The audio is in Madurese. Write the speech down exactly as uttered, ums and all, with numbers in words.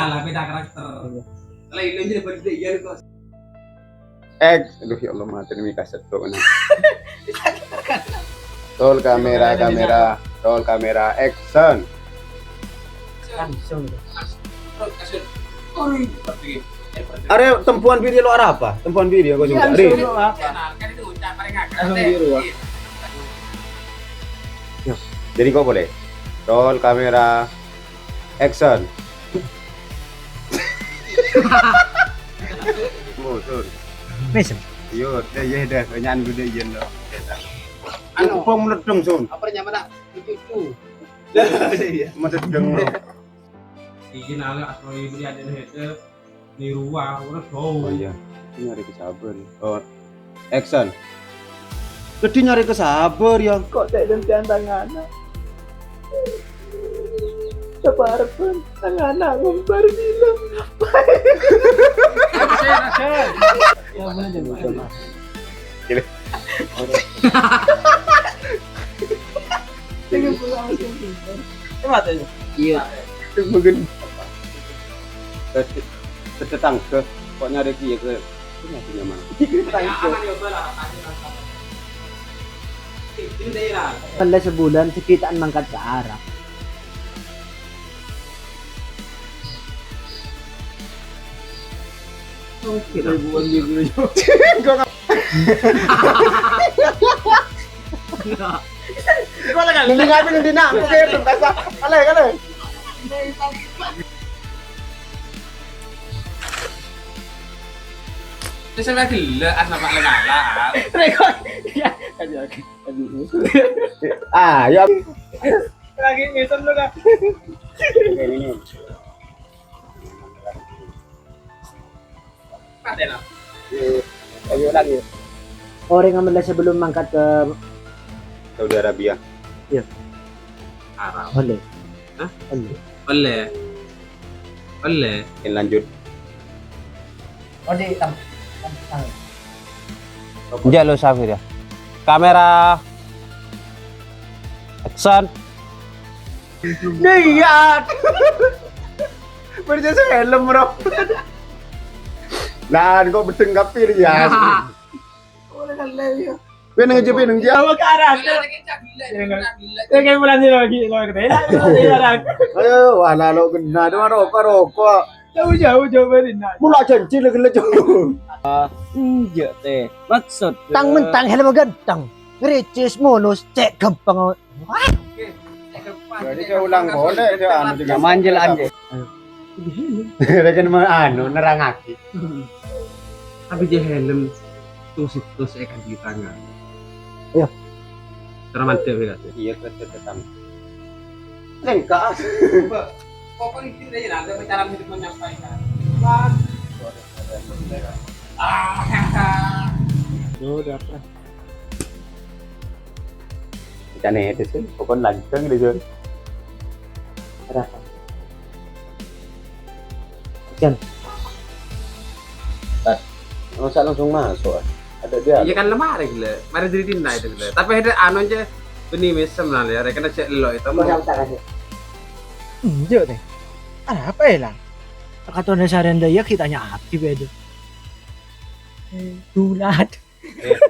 Iyalah, beda karakter. Iya. Kalau ini jadi beda, iya, kok. Ek, aduh, ya Allah, mati nih, kaset tuh, nah. Roll kamera, kamera, roll kamera, action. Langsung. Are tempowan bâdâ lo' arapa? Tempowan bâdâ kok sengko'. Langsung lo' arapa? Langsung biru, ah. Yo, jadi kok boleh? Roll kamera, action. Oh, sorry. Mesem. Yo, deh, ya deh, banyakan gede yen lo. Anu, bong meledong, Sun. Apa nyamana? Cucu. Iya. Meledong lo. Iki nale asroyi beli ada nih, eh, di ruang, udah tahu. Oh iya, ini hari kesabar. Oh, action. Jadi nyari kesabar ya. Kok tak gantian tangan? Sabar pun, tangan ngumbar bilang. Action, action. Ya, mana jadi? Gila. Iya. Mungkin tetangga kok nyari kiye ke, itu nyari nyaman. Tetangga. Pelle sebulan sekitaan mangkat ke Arab. Oke, ribuan di dulu. Gua nggak. Gua lagi. Ini ngapain di nak? Oke, itu kasa. Kale, kale. Ini sampai gila, as nampak lengala. Rekor. Iya. Ayo, oke. Ayo. Ah, ya. Lagi ngesen lu, Kak. Ini. Ayo lagi. Orèng amèlla sebelum mangkat ke Saudi Arabia. Iya. Arab. Boleh. Hah? Boleh. Boleh. Boleh. Oke, lanjut. Odi, tam-, tam-, tam-. Enjâ' lo, Safir, ya. Kamera. Action. Niat. Berjasa helm, bro. Nah, kok bedeng kapir ya? Ora kale ya. Pengen aja, pengen aja. Awak arah. Ya, kayak bulan ini lagi, lo kata. Ayo, wah, lalu kena, cuma rokok, rokok. Jauh-jauh, jauh dari nak. Mula janji lagi, lagi. Ah, enjâ', Tè. Maksud. Tang mentang helm ganteng. Ngericis mulus, cek gampang. Wah. Jadi saya ulang boleh, dia anu juga. Nyaman jelas, Jè. Dia kan mau anu, nerangake. Tapi jâ' helm tuh situs ikan di tangan. Iya. Cara mantep ya, Kak? Iya, kerja tetang. Lengkap. Pokoknya gini aja, nanti cara untuk menyampaikan. Mas. Ah. Yo, udah apa? Ikanè itu sih, pokoknya langgeng deh, Jon. Ada apa? Ikan. Tat, masa langsung masuk, ah? Ada dia. Iya kan lemari gila. Mari jadi tinta itu gila. Tapi ada anu aja. Bini mesem lah ya. Rekena cek lo itu. Mau daftar aja. Enjâ', Tè. Ada apa ya, Lang? Katanya sarenda ya kitanya abdi beda. Dulat. Eh,